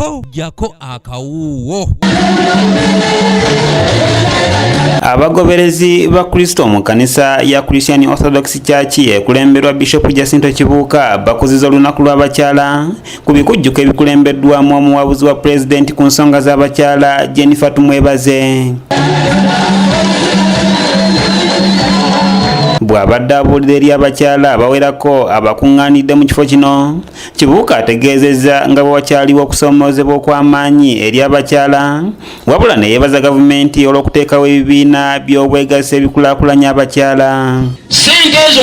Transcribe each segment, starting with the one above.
Ho, jjako akawuuwo. Abagoberezi ba Kristo mu kkanisa ya Christian Orthodox Church ekulemberwa Bishop Jacinto Kibuuka bakuziza olunaku lw'abakyala ku bikujjuko ebikulembeddwamu omuwabuzi wa pulezidenti ku nsonga z'abakyala Jennifer Tumwebaze. Bw'abadde abuulira eri abakyala abawerako abakuŋŋaanidde mu kifo kino, Kibuuka ategeezezza nga bwe wakyaliwo okusoomoozebwa okw'amaanyi eri abakyala, wabula ne yeebaza gavumenti olw'okuteekawo ebibiina by'obwegassi ebikulaakulanya abakyala. Ssente ezo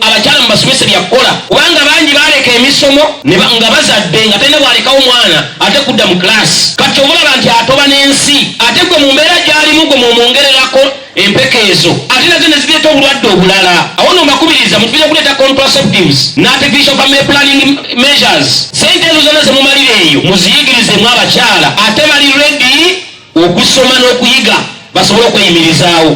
abakyala mubasomese byakukola, kubanga bangi baleka emisomo nga bazadde nga talina bwalekawo mwana ate kudda mu class. Kati omulaba nti atoba n'ensi, ate gwe mu mbeera gy'alimu gwe mwomwongererako empeke ezo, ate nazo ne zireeta obulwadde obulala. Awo no mbakubiriza mutufire okuleeta contraceptives ne artificial family planning measures. Ssente ezo zonna zemumalira eyo muziyigirizemu abakyala, ate bali ready okusoma n'okuyiga basobole okweyimirizaawo.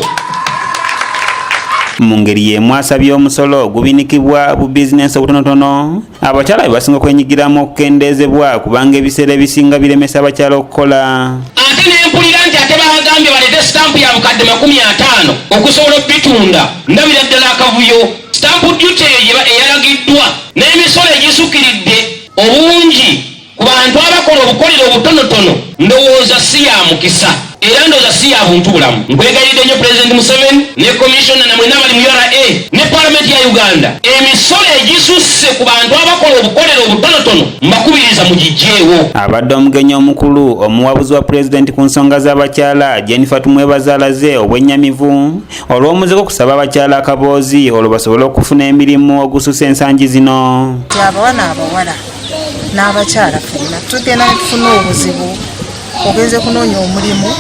Mu ngeri y'emu asabye omusolo ogubinikibwa bu bizinensi obutonotono abakyala be basinga okwenyigiramu okukendeezebwa, kubanga ebiseera ebisinga biremesa abakyala okukola. Ate ne mpulira nti ate baagambye baleete sitampu ya bukadde 50 okusobola okubitunda. Ndabira ddala akavuyo. Stamp duty eyo eyalagiddwa n'emisolo egisukiridde obungi ku bantu abakola obukolero obutonotono, ndowooza si ya mukisa era ndowooza si ya buntu bulamu. Nkwegayiridde nnyo Pulezidenti Museveni ne Commissioner na mwenna abali mu URA ne Palamenti ya Uganda, emisolo egisusse ku bantu abakola obukolero obutonotono mbakubiriza mugiggyeewo. Abadde omugenyi omukulu, omuwabuzi wa Pulezidenti ku nsonga z'abakyala Jennifer Tumwebaze alaze obwennyamivu olw'omuze gw'okusaba abakyala akaboozi olwo basobole okufuna emirimu ogususse ensangi zino. Abawana abawala n'abakyala ffenna tugenda ne tufuna obuzibu. Ogenze kunoonya omulimu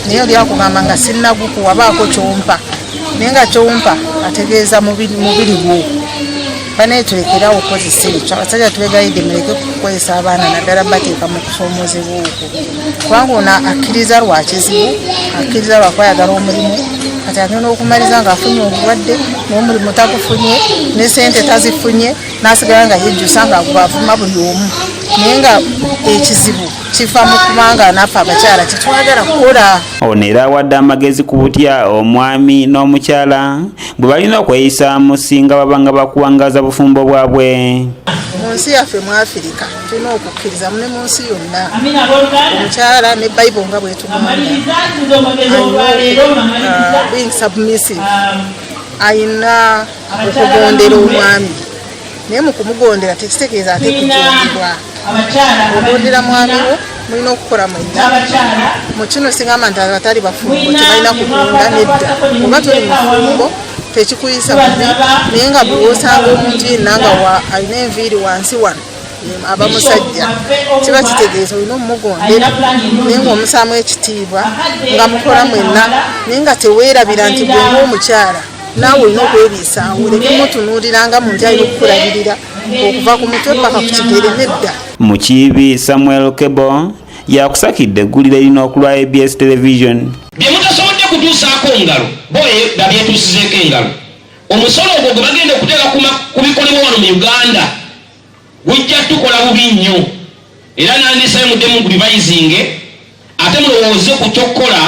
naye oli akugamba nga sinnagukuwa baako kyompa, naye nga kyompa ategeeza mubiri gwo. Banaye tulekerawo okukozesa ekyo. Abasajja tubegayidde muleke kukozesa abaana, naddala bateeka mu kusoomoozebwa okwo, kubanga ono akkiriza lwa kizibu, akkiriza lwakuba ayagala omulimu, kati agenda okumaliza ng'afunye obulwadde n'omulimu tagufunye ne sente tazifunye, n'asigala nga yejjusa nga avuma buli omu, naye nga ekizibu kiva mu kubanga naffe abakyala tetwagala kukola. Ono era awadde amagezi ku butya omwami n'omukyala bwe balina okweyisaamu singa baba nga bakuwangaza bufumbo bwabwe. Mu nsi yaffe mu Afirika tulina okukkiriza ne mu nsi yonna omukyala ne Bible nga bwetugamba being submissive, ayina okugondera omwami, naye mu kumugondera tekitegeeza ate kujongibwa. Ogondera mwami wo, mulina okukola mwenna. Mu kino sigamba nti abatali bafumbo tebalina kugonda, nedda. Oba toli mufumbo tekikuyisa bubi, naye nga buli osanga omuntu yenna nga alina enviiri wansi wano aba musajja, kiba kitegeeza olina omumugondera, naye ng'omusaamu ekitiibwa nga mukola mwenna, naye nga teweerabira nti gwe ng'omukyala naawe olina okwebiisaawo. Oleke mutunuulira nga muntu alina okukulabirira okuva ku mutwe paka ku kigere, nedda. Mukiibi Samuel Kebo yakusakidde eggulire lino ku lwa ABS Television. Bye mutasobodde kutuusaako ngalo bo babyetuusizeeko engalo. Omusolo ogwo gwe bagenda okuteeka ku bikolebwa wano mu Uganda gujja tukola bubi nnyo, era nandisayo muddemu gubibayizinge ate mulowooze ku ky'okukola.